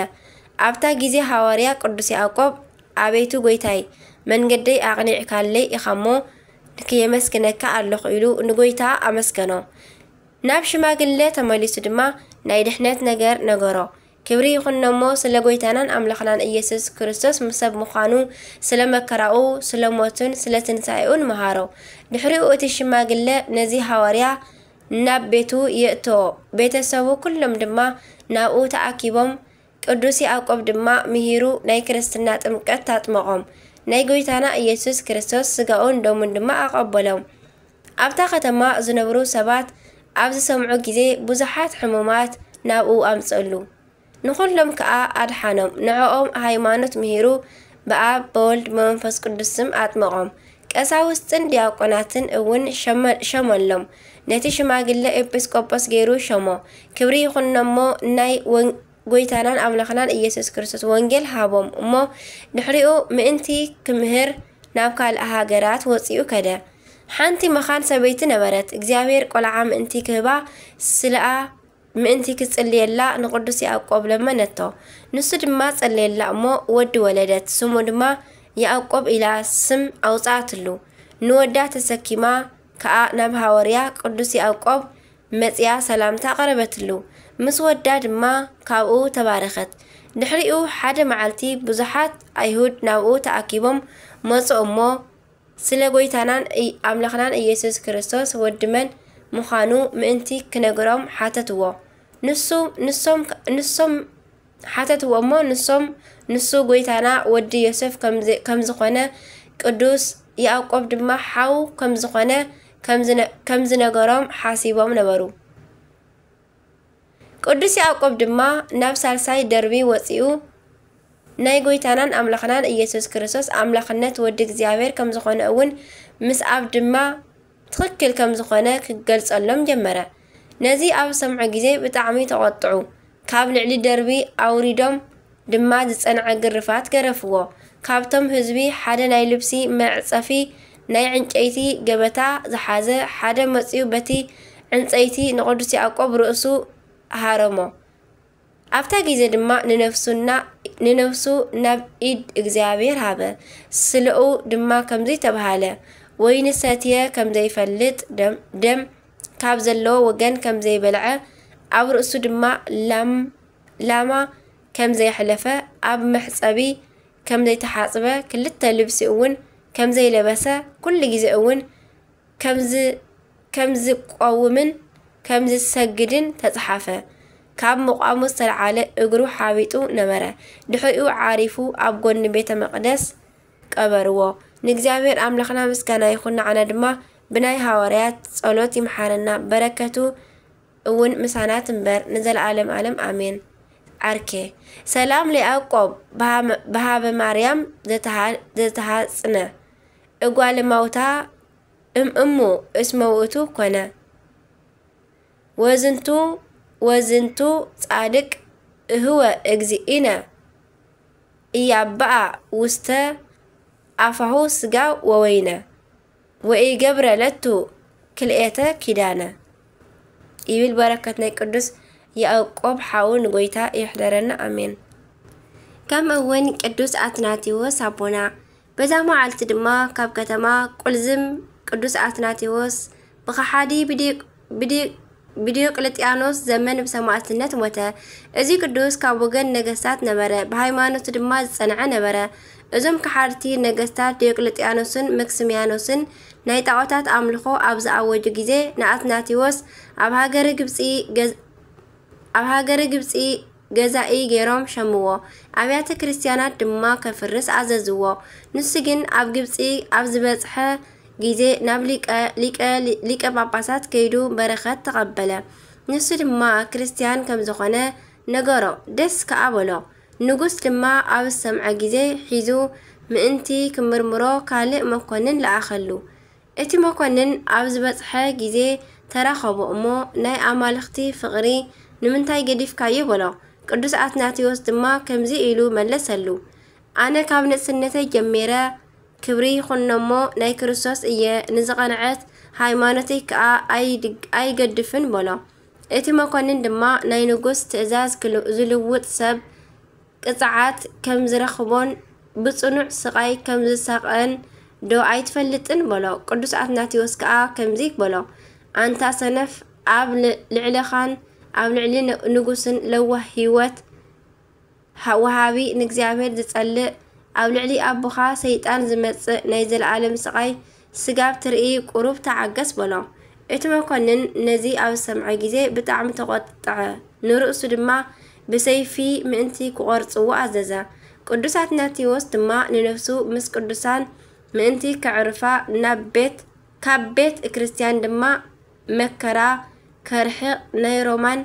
ኣብታ ግዜ ሃዋርያ ቅዱስ ያዕቆብ፣ ኣቤቱ ጐይታይ፣ መንገደይ ኣቕኒዕካለይ ኢኻሞ፣ ክየመስግነካ ኣለኹ ኢሉ ንጐይታ ኣመስገኖ። ናብ ሽማግለ ተመሊሱ ድማ ናይ ድሕነት ነገር ነገሮ። ክብሪ ይኹኖ እሞ ስለ ጐይታናን ኣምላኽናን ኢየሱስ ክርስቶስ ምስ ሰብ ምዃኑ፣ ስለ መከራኡ፣ ስለ ሞቱን ስለ ትንሳኤኡን መሃሮ። ድሕሪኡ እቲ ሽማግለ ነዚ ሃዋርያ ናብ ቤቱ የእትዎ። ቤተሰቡ ኩሎም ድማ ናብኡ ተኣኪቦም ቅዱስ ያዕቆብ ድማ ምሂሩ ናይ ክርስትና ጥምቀት ኣጥመቖም። ናይ ጎይታና ኢየሱስ ክርስቶስ ስጋኡን ደሙን ድማ ኣቐበሎም። ኣብታ ከተማ ዝነብሩ ሰባት ኣብ ዝሰምዑ ግዜ ብዙሓት ሕሙማት ናብኡ ኣምጽእሉ። ንኹሎም ከኣ ኣድሓኖም። ንዕኦም ሃይማኖት ምሂሩ ብኣብ ብወልድ ብመንፈስ ቅዱስ ስም ኣጥመቖም። ቀሳውስትን ዲያቆናትን እውን ሸመ- ሸመሎም። ነቲ ሽማግለ ኤጲስቆጶስ ገይሩ ሸሞ። ክብሪ ይኹኖሞ። ናይ ወን- ጎይታናን ኣምላኽናን ኢየሱስ ክርስቶስ ወንጌል ሃቦም እሞ ድሕሪኡ ምእንቲ ክምህር ናብ ካልእ ሃገራት ወጺኡ ከደ። ሓንቲ መኻን ሰበይቲ ነበረት። እግዚኣብሔር ቆልዓ ምእንቲ ክህባ ስለኣ ምእንቲ ክጽልየላ ንቅዱስ ያዕቆብ ለመነቶ። ንሱ ድማ ጸለየላ እሞ ወዲ ወለደት። ስሙ ድማ ያዕቆብ ኢላ ስም ኣውጽኣትሉ። ንወዳ ተሰኪማ ከኣ ናብ ሃወርያ ቅዱስ ያዕቆብ መጺኣ ሰላምታ ኣቕረበትሉ። ምስ ወዳ ድማ ካብኡ ተባረኸት። ድሕሪኡ ሓደ መዓልቲ ብዙሓት ኣይሁድ ናብኡ ተኣኪቦም መጹ እሞ ስለ ጎይታናን እይ- ኣምላኽናን ኢየሱስ ክርስቶስ ወዲ መን ምዃኑ ምእንቲ ክነግሮም ሓተትዎ። ንሱ ንሶም ንሶም ሓተትዎ እሞ ንሶም ንሱ ጎይታና ወዲ ዮሴፍ ከም ዝ- ከም ዝኾነ ቅዱስ ያዕቆብ ድማ ሓው ከም ዝኾነ ከም ዝነ- ከም ዝነገሮም ሓሲቦም ነበሩ። ቅዱስ ያዕቆብ ድማ ናብ ሳልሳይ ደርቢ ወጺኡ ናይ ጎይታናን ኣምላኽናን ኢየሱስ ክርስቶስ ኣምላኽነት ወዲ እግዚኣብሔር ከም ዝኾነ እውን ምስ ኣብ ድማ ትኽክል ከም ዝኾነ ክገልጸሎም ጀመረ። ነዚ ኣብ ሰምዑ ግዜ ብጣዕሚ ተቖጥዑ። ካብ ልዕሊ ደርቢ ኣውሪዶም ድማ ዝጸንዐ ግርፋት ገረፍዎ። ካብቶም ህዝቢ ሓደ ናይ ልብሲ መዕጸፊ ናይ ዕንጨይቲ ገበታ ዝሓዘ ሓደ መጺኡ በቲ ዕንጸይቲ ንቅዱስ ያዕቆብ ርእሱ ሃረሞ። ኣብታ ግዜ ድማ ንነፍሱና ንነፍሱ ናብ ኢድ እግዚኣብሔር ሃበ። ስለኡ ድማ ከምዚ ተባሃለ፣ ወይኒ ሰትየ ከም ዘይፈልጥ ደም ደም ካብ ዘለዎ ወገን ከም ዘይበልዐ ኣብ ርእሱ ድማ ላም ላማ ከም ዘየሕለፈ ኣብ መሕጸቢ ከም ዘይተሓጽበ ክልተ ልብሲ እውን ከም ዘይለበሰ ኩሉ ግዜ እውን ከም ዝ ከም ዝቆውምን ከም ዝሰግድን ተጻሓፈ። ካብ ምቋሙ ዝተልዓለ እግሩ ሓቢጡ ነበረ። ድሕሪኡ ዓሪፉ ኣብ ጎኒ ቤተ መቕደስ ቀበርዎ። ንእግዚኣብሔር ኣምላኽና ምስጋና ይኹን፣ ንዓና ድማ ብናይ ሃዋርያት ጸሎት ይምሓረና፣ በረከቱ እውን ምሳና ትንበር ንዘለዓለም ዓለም ኣሜን። ዓርኬ ሰላም ለያዕቆብ በሃበ ማርያም ዘተሃጽነ እጓለ ማውታ እምእሙ እስመ ውእቱ ኮነ። ወዝንቱ ወዝንቱ ጻድቅ እህወ እግዚእነ እያበኣ ውስተ ኣፋሁ ስጋ ወወይነ ወኢገብረ ለቱ ክልኤተ ኪዳነ ይብል። በረከት ናይ ቅዱስ ያዕቆብ ሓው ንጎይታ ይሕደረና፣ ኣሜን። ከምኡ እውን ቅዱስ ኣትናቴዎስ ኣቦና በዛ መዓልቲ ድማ ካብ ከተማ ቁልዝም ቅዱስ ኣትናቴዎስ ብኸሓዲ ብዲ- ብዲ- ብዲዮቅልጥያኖስ ዘመን ብሰማዕትነት ሞተ። እዚ ቅዱስ ካብ ወገን ነገስታት ነበረ፣ ብሃይማኖቱ ድማ ዝጸንዐ ነበረ። እዞም ከሓድቲ ነገስታት ዲዮቅልጥያኖስን መክስሚያኖስን ናይ ጣዖታት ኣምልኾ ኣብ ዝኣወጁ ግዜ ንኣትናቴዎስ ኣብ ሃገረ ግብጺ ገዝ- ኣብ ሃገረ ግብጺ ገዛኢ ገይሮም ሸምዎ። ኣብያተ ክርስትያናት ድማ ከፍርስ ኣዘዝዎ። ንሱ ግን ኣብ ግብጺ ኣብ ዝበጽሐ ግዜ ናብ ሊቀ ሊቀ ሊቀ ጳጳሳት ከይዱ በረኸት ተቐበለ። ንሱ ድማ ክርስትያን ከም ዝኾነ ነገሮ፣ ደስ ከኣ በሎ። ንጉስ ድማ ኣብ ዝሰምዐ ግዜ ሒዙ ምእንቲ ክምርምሮ ካልእ መኮንን ለኣኸሉ። እቲ መኮንን ኣብ ዝበጽሐ ግዜ ተራኸቦ እሞ ናይ ኣማልኽቲ ፍቕሪ ንምንታይ ገዲፍካዮ በሎ። ቅዱስ ኣትናቴዎስ ድማ ከምዚ ኢሉ መለሰሉ፣ ኣነ ካብ ንእስነተይ ጀሚረ ክብሪ ይኹኖ እሞ ናይ ክርስቶስ እየ፣ ንዝቐንዐት ሃይማኖተይ ከኣ ኣይድግ- ኣይገድፍን በሎ። እቲ መኮንን ድማ ናይ ንጉስ ትእዛዝ ክል- ዝልውጥ ሰብ ቅጽዓት ከም ዝረኽቦን ብጽኑዕ ስቓይ ከም ዝሳቐን ዶ ኣይትፈልጥን? በሎ። ቅዱስ ኣትናቴዎስ ከኣ ከምዚ በሎ፣ ኣንታ ሰነፍ፣ ኣብ ል- ልዕለኻን ኣብ ልዕሊ ን- ንጉስን ለዋህ ህይወት ሃ- ወሃቢ ንእግዚኣብሔር ዝጸልእ ኣብ ልዕሊ ኣቦኻ ሰይጣን ዝመጽእ ናይ ዘለኣለም ስቓይ ስጋብ ትርኢ ቁሩብ ተዓገስ በሎ። እቲ መኮንን ነዚ ኣብ ዝሰምዐ ግዜ ብጣዕሚ ተቖጥዐ። ንርእሱ ድማ ብሰይፊ ምእንቲ ክቖርጽዎ ኣዘዘ። ቅዱስ ኣትናቴዎስ ድማ ንነፍሱ ምስ ቅዱሳን ምእንቲ ከዕርፋ ናብ ቤት፣ ካብ ቤት ክርስቲያን ድማ መከራ ከርሕቕ ናይ ሮማን፣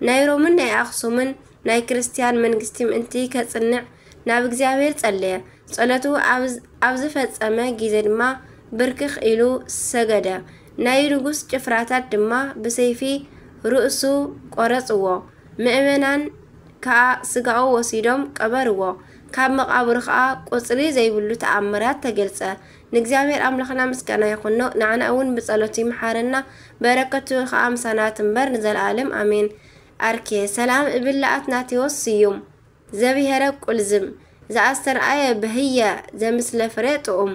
ናይ ሮምን ናይ ኣኽሱምን ናይ ክርስቲያን መንግስቲ ምእንቲ ከጽንዕ ናብ እግዚኣብሔር ጸለየ። ጸሎቱ ኣብ፣ ኣብ ዝፈጸመ ግዜ ድማ ብርክኽ ኢሉ ሰገደ። ናይ ንጉስ ጭፍራታት ድማ ብሰይፊ ርእሱ ቆረጽዎ። ምእመናን ከኣ ስጋኡ ወሲዶም ቀበርዎ። ካብ መቓብሩ ከኣ ቁጽሪ ዘይብሉ ተኣምራት ተገልጸ። ንእግዚኣብሔር ኣምላኽና ምስጋና ይኹኖ፣ ንዓና እውን ብጸሎቱ ይምሓረና፣ በረከቱ ከኣ ምሳና ትንበር ንዘለኣለም ኣሜን። ኣርኬ ሰላም እብል ለኣትናቴዎስ ስዩም ዘብሔረ ቁልዝም ዘኣስተርኣየ በህየ ዘምስለ ፍሬ ጥዑም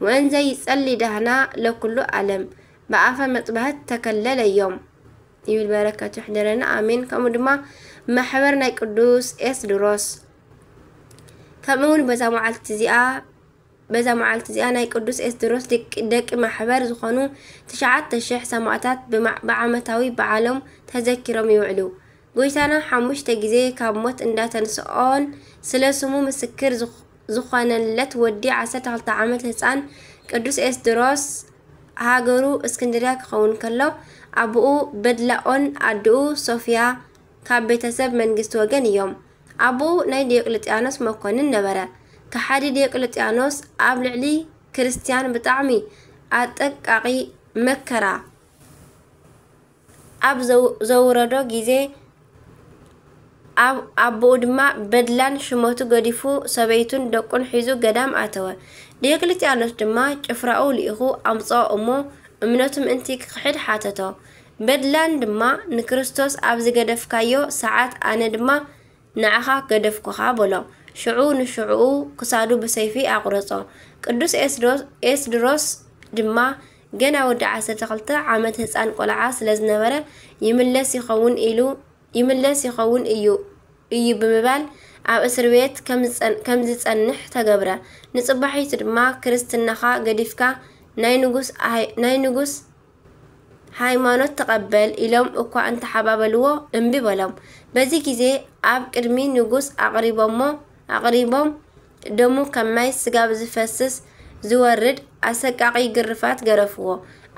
ወእንዘ ይጸሊ ዳህና ለኩሉ ዓለም ብኣፈ መጥባህት ተከለለዮም ይብል። በረከቱ ይሕደረና ኣሜን። ከምኡ ድማ ማሕበር ናይ ቅዱስ ኤስድሮስ ከምኡ እውን በዛ መዓልቲ እዚኣ በዛ መዓልቲ እዚኣ ናይ ቅዱስ ኤስድሮስ ደቂ፣ ደቂ ማሕበር ዝኾኑ ትሽዓተ ሽሕ ሰማእታት ብማ-፣ ብዓመታዊ በዓሎም ተዘኪሮም ይውዕሉ። ጎይታና ሓሙሽተ ግዜ ካብ ሞት እንዳተንስኦን ስለ ስሙ ምስክር ዝኽ-፣ ዝኾነለት ወዲ ዓሰርተ ክልተ ዓመት ህፃን ቅዱስ ኤስድሮስ ሃገሩ እስክንድርያ ክኸውን ከሎ ኣቦኡ በድላኦን ኣድኡ ሶፍያ ካብ ቤተሰብ መንግስቲ ወገን እዮም። ኣቦኡ ናይ ዲዮቅልጥያኖስ መኮንን ነበረ። ከሓዲ ዲዮቅልጥያኖስ ኣብ ልዕሊ ክርስትያን ብጣዕሚ ኣጠቃቒ መከራ ኣብ ዘው-፣ ዘውረዶ ግዜ ኣብ ኣቦኡ ድማ በድላን ሽመቱ ገዲፉ ሰበይቱን ደቁን ሒዙ ገዳም ኣተወ። ዲዮቅልጥያኖስ ድማ ጭፍራኡ ልኢኹ ኣምጽኦ እሞ እምነቱ ምእንቲ ክኽሕድ ሓተቶ። በድላን ድማ ንክርስቶስ ኣብ ዝገደፍካዮ ሰዓት ኣነ ድማ ንዓኻ ገደፍኩኻ በሎ። ሽዑ ንሽዕኡ ክሳዱ ብሰይፊ ኣቑረጾ። ቅዱስ ኤስድሮስ፣ ኤስድሮስ ድማ ገና ወዲ ዓሰርተ ክልተ ዓመት ህፃን ቆልዓ ስለ ዝነበረ ይምለስ ይኸውን ኢሉ፣ ይምለስ ይኸውን እዩ፣ እዩ ብምባል ኣብ እስር ቤት ከም ዝፀን-፣ ከም ዝፀንሕ ተገብረ። ንፅባሒቱ ድማ ክርስትናኻ ገዲፍካ ናይ ንጉስ ኣይ-፣ ናይ ንጉስ ሃይማኖት ተቐበል ኢሎም እኳ እንተሓባበልዎ እምቢ በሎም። በዚ ግዜ ኣብ ቅድሚ ንጉስ ኣቕሪቦሞ፣ ኣቕሪቦም ደሙ ከም ማይ ስጋብ ዝፈስስ ዝወርድ ኣሰቃቒ ግርፋት ገረፍዎ።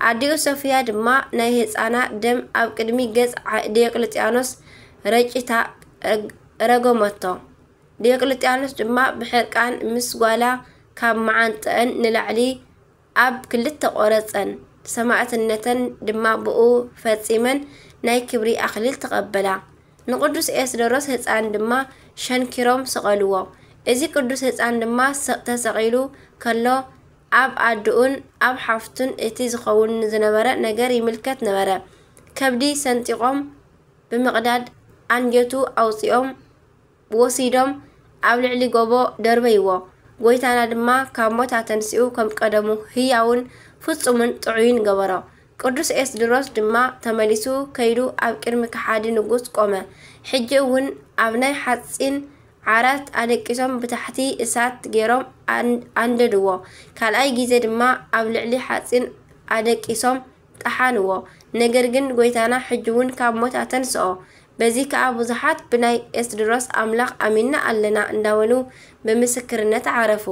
ኣዲኡ ሶፍያ ድማ ናይ ህፃና ደም ኣብ ቅድሚ ገጽ ዓ-፣ ዲዮቅልጥያኖስ ረጭታ ረግ-፣ ረገመቶ። ዲዮቅልጥያኖስ ድማ ብሕርቃን ምስ ጓላ ካብ መዓንጥአን ንላዕሊ ኣብ ክልተ ቆረጸን፣ ሰማእትነተን ድማ ብኡ ፈጺመን ናይ ክብሪ ኣኽሊል ተቐበላ። ንቅዱስ ኤስደሮስ ህጻን ድማ ሸንኪሮም ሰቐልዎ። እዚ ቅዱስ ህጻን ድማ ሰ-፣ ተሰቒሉ ከሎ ኣብ ኣድኡን ኣብ ሓፍቱን እቲ ዝኸውን ዝነበረ ነገር ይምልከት ነበረ። ከብዲ ሰንጢቖም ብምቕዳድ ኣንጀቱ ኣውጺኦም ወሲዶም ኣብ ልዕሊ ጎቦ ደርበይዎ። ጎይታና ድማ ካብ ሞት ኣተንሲኡ ከም ቀደሙ ህያውን ፍጹምን ጥዑይን ገበሮ። ቅዱስ ኤስድሮስ ድማ ተመሊሱ ከይዱ ኣብ ቅድሚ ከሓዲ ንጉስ ቆመ። ሕጂ እውን ኣብ ናይ ሓጺን ዓራት ኣደቂሶም ብታሕቲ እሳት ገይሮም ኣን-፣ ኣንደድዎ። ካልኣይ ግዜ ድማ ኣብ ልዕሊ ሓጺን ኣደቂሶም ጠሓንዎ። ነገር ግን ጎይታና ሕጂ እውን ካብ ሞት ኣተንስኦ። በዚ ከኣ ብዙሓት ብናይ ኤስድሮስ ኣምላኽ ኣሚንና ኣለና እንዳበሉ ብምስክርነት ዓረፉ።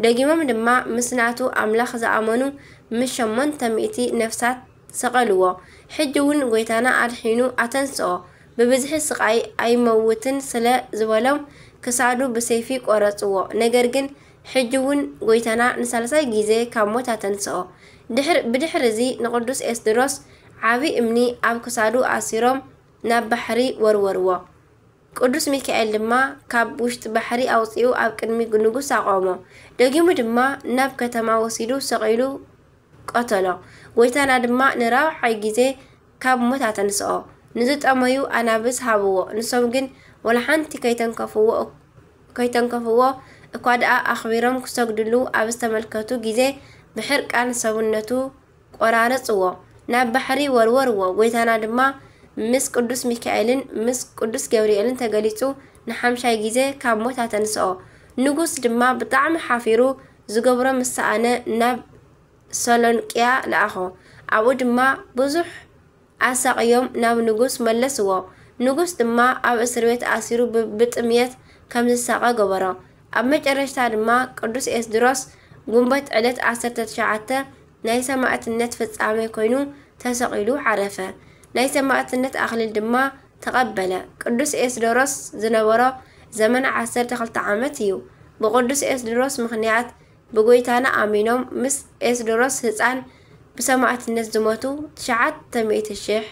ደጊሞም ድማ ምስ ናቱ ኣምላኽ ዝኣመኑ ምስ ሸሞንተ ሚእቲ ነፍሳት ሰቐልዎ። ሕጂ እውን ጎይታና ኣድሒኑ ኣተንስኦ። ብብዝሒ ስቓይ ኣይመውትን ስለ ዝበሎም ክሳዱ ብሰይፊ ቆረጽዎ። ነገር ግን ሕጂ እውን ጎይታና ንሳልሳይ ግዜ ካብ ሞት ኣተንስኦ። ድሕር-፣ ብድሕሪ እዚ ንቅዱስ ኤስድሮስ ዓቢ እምኒ ኣብ ክሳዱ ኣሲሮም ናብ ባሕሪ ወርወርዎ። ቅዱስ ሚካኤል ድማ ካብ ውሽጢ ባሕሪ ኣውጺኡ ኣብ ቅድሚ ንጉስ ኣቆሞ። ደጊሙ ድማ ናብ ከተማ ወሲዱ ሰቒሉ ቀተሎ። ጎይታና ድማ ንራብዓይ ግዜ ካብ ሞት ኣተንስኦ። ንዝጠመዩ ኣናብስ ሃብዎ። ንሶም ግን ወላ ሓንቲ ከይተንከፍዎ፣ ከይተንከፍዎ እኳ ደኣ ኣኽቢሮም ክሰግድሉ ኣብ ዝተመልከቱ ግዜ ብሕርቃን ሰውነቱ ቆራረጽዎ። ናብ ባሕሪ ወርወርዎ። ጎይታና ድማ ምስ ቅዱስ ሚካኤልን ምስ ቅዱስ ገብርኤልን ተገሊጹ ንሓምሻይ ግዜ ካብ ሞት ኣተንስኦ። ንጉስ ድማ ብጣዕሚ ሓፊሩ ዝገብሮ ምስ ሰኣነ ናብ ሰሎንቅያ ለኣኾ። ኣብኡ ድማ ብዙሕ ኣሳቕዮም ናብ ንጉስ መለስዎ። ንጉስ ድማ ኣብ እስር ቤት ኣሲሩ ብ-፣ ብጥምየት ከም ዝሳቐ ገበሮ። ኣብ መጨረሽታ ድማ ቅዱስ ኤስድሮስ ግንቦት ዕለት ዓሰርተ ትሽዓተ ናይ ሰማዕትነት ፍጻሜ ኮይኑ ተሰቒሉ ዓረፈ። ናይ ሰማዕትነት ኣኽሊል ድማ ተቐበለ። ቅዱስ ኤስድሮስ ዝነበሮ ዘመን ዓሰርተ ክልተ ዓመት እዩ። ብቅዱስ ኤስድሮስ ምኽንያት ብጎይታና ኣሚኖም ምስ ኤስድሮስ ህፃን ብሰማዕትነት ዝሞቱ ትሽዓተ ሚእቲ ሽሕ፣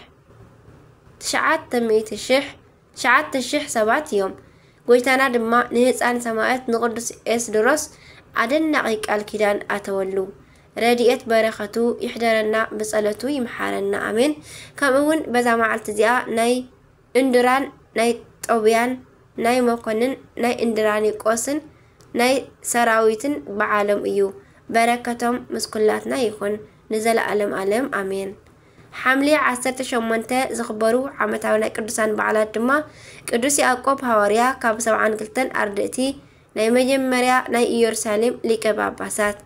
ትሽዓተ ሚእቲ ሽሕ፣ ትሽዓተ ሽሕ ሰባት እዮም። ጎይታና ድማ ንህፃን ሰማዕት ንቅዱስ ኤስድሮስ ኣደናቂ ቃል ኪዳን ኣተወሉ። ረድኤት በረኸቱ ይሕደረና፣ ብጸሎቱ ይምሓረና። ኣሜን። ከምኡ እውን በዛ መዓልቲ እዚኣ ናይ እንድራን ናይ ጦብያን ናይ መኮንን ናይ እንድራኒቆስን ናይ ሰራዊትን በዓሎም እዩ። በረከቶም ምስ ኩላትና ይኹን ንዘለዓለም ዓለም። ኣሜን። ሓምሌ ዓሰርተ ሸሞንተ ዝኽበሩ ዓመታዊ ናይ ቅዱሳን በዓላት ድማ ቅዱስ ያዕቆብ ሃዋርያ ካብ ሰብዓን ክልተን ኣርድእቲ፣ ናይ መጀመርያ ናይ ኢየሩሳሌም ሊቀ ጳጳሳት፣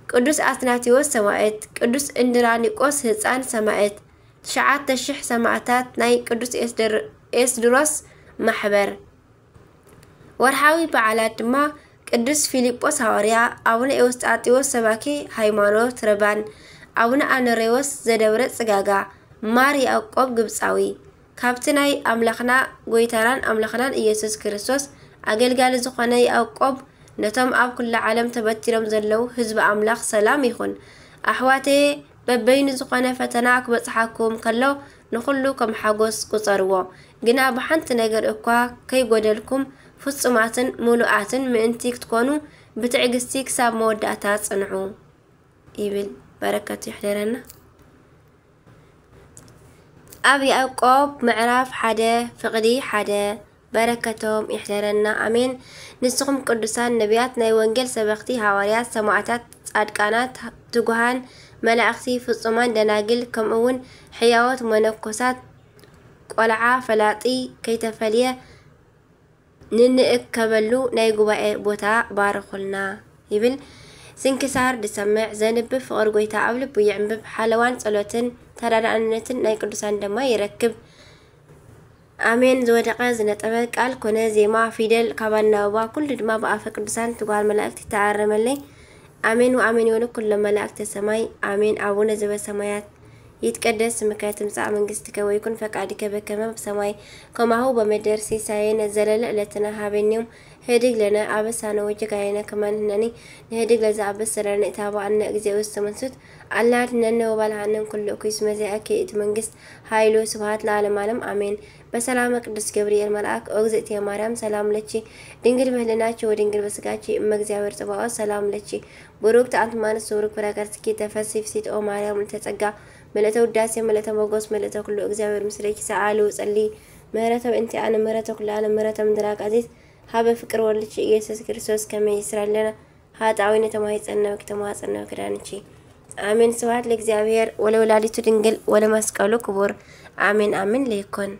ቅዱስ ኣትናቴዎስ ሰማዕት፣ ቅዱስ እንድራኒቆስ ህፃን ሰማዕት፣ ትሽዓተ ሽሕ ሰማዕታት ናይ ቅዱስ ኤስድር-፣ ኤስድሮስ ማሕበር። ወርሓዊ በዓላት ድማ ቅዱስ ፊልጶስ ሃዋርያ፣ ኣቡነ ኤውስጣቴዎስ ሰባኬ ሃይማኖት ረባን፣ ኣቡነ ኣኖሬዎስ ዘደብረ ጽጋጋ፣ ማር ያዕቆብ ግብጻዊ። ካብቲ ናይ ኣምላኽና ጎይታናን ኣምላኽናን ኢየሱስ ክርስቶስ ኣገልጋሊ ዝኾነ ያዕቆብ፣ ነቶም ኣብ ኩላ ዓለም ተበቲኖም ዘለዉ ህዝቢ ኣምላኽ ሰላም ይኹን። ኣሕዋተየ፣ በበይኑ ዝኾነ ፈተና ክበጽሓኩም ከሎ፣ ንኹሉ ከም ሓጎስ ቁጸርዎ። ግና ብሓንቲ ነገር እኳ ከይጎደልኩም፣ ፍጹማትን ምሉኣትን ምእንቲ ክትኮኑ፣ ብትዕግስቲ ክሳብ መወዳእታ ጽንዑ። ይብል። በረከቱ ይሕደረና። ኣብ ያዕቆብ ምዕራፍ ሓደ ፍቕዲ ሓደ በረከቶም ይሕደረና። ኣሜን። ንስኹም ቅዱሳን ነቢያት፣ ናይ ወንጌል ሰበኽቲ፣ ሃዋርያት፣ ሰማዕታት፣ ጻድቃናት፣ ትጉሃን፣ መላእኽቲ፣ ፍጹማን ደናግል፣ ከምኡ እውን ሕያዎት መነኮሳት፣ ቆልዓ ፈላጢ ከይተፈልየ ንንእከበሉ ናይ ጉባኤ ቦታ ባርኹልና ይብል። ስንክሳር ዝሰምዕ ዘንብብ ፍቕሪ ጎይታ ኣብ ልቡ የዕንብብ። ሓለዋን ጸሎትን ተራዳእነትን ናይ ቅዱሳን ድማ ይረክብ። ኣሜን። ዝወደቐ ዝነጠበ ቃል ኮነ ዜማ ፊደል ካብ ኣናብባ ኩሉ ድማ ብኣፈ ቅዱሳን ትጓል መላእክት ይተኣረመለይ። ኣሜን ወኣሜን ይበሉ ኩሎም መላእክተ ሰማይ። ኣሜን። ኣቡነ ዘበሰማያት ይትቀደስ ስምከ ትምጻእ መንግስትከ ወይኩን ፈቃድከ በከመ በሰማይ ከማሁ በምድር። ሲሳየነ ዘለለ ዕለትነ ሃበኒ ዮም ህድግ ለነ አበሳነ ወጌጋየነ ከመ ንሕነኒ ንህድግ ለዘአበሰ ለነ ኢታብአነ እግዚኦ ውስተ መንሱት አላ አድኅነነ ወባልሐነ እምኩሉ እኩይ እስመ ዚአከ ይእቲ መንግስት ኃይሉ ስብሐት ለዓለመ ዓለም አሜን። በሰላመ ቅዱስ ገብርኤል መልአክ ኦ እግዝእትየ ማርያም ሰላም ለኪ ድንግል በህልናኪ ወድንግል በስጋኪ እመ እግዚአብሔር ጽባኦት ሰላም ለኪ ብሩክት አንቲ እም አንስት ወብሩክ ፍሬ ከርሥኪ ተፈሲ ፍሲት ኦ ማርያም እንተ ጸጋ ምልእተ ውዳሴ ምልእተ ሞገስ ምልእተ ኩሉ እግዚአብሔር ምስሌኪ ሰአሊ ወጸሊ ምህረተ በእንቲአነ ምህረተ ኩሉ ዓለም ምህረተ ምድራቅ አዚዝ ሀበ ፍቅር ወልድኪ ኢየሱስ ክርስቶስ ከመ ይስራለነ ኃጣዊ ነተማሂጸነ ወክተማጸነ ወክዳንኪ አሜን። ስብሐት ለእግዚአብሔር ወለወላዲቱ ድንግል ወለመስቀሉ ክቡር አሜን። አሜን ለይኮን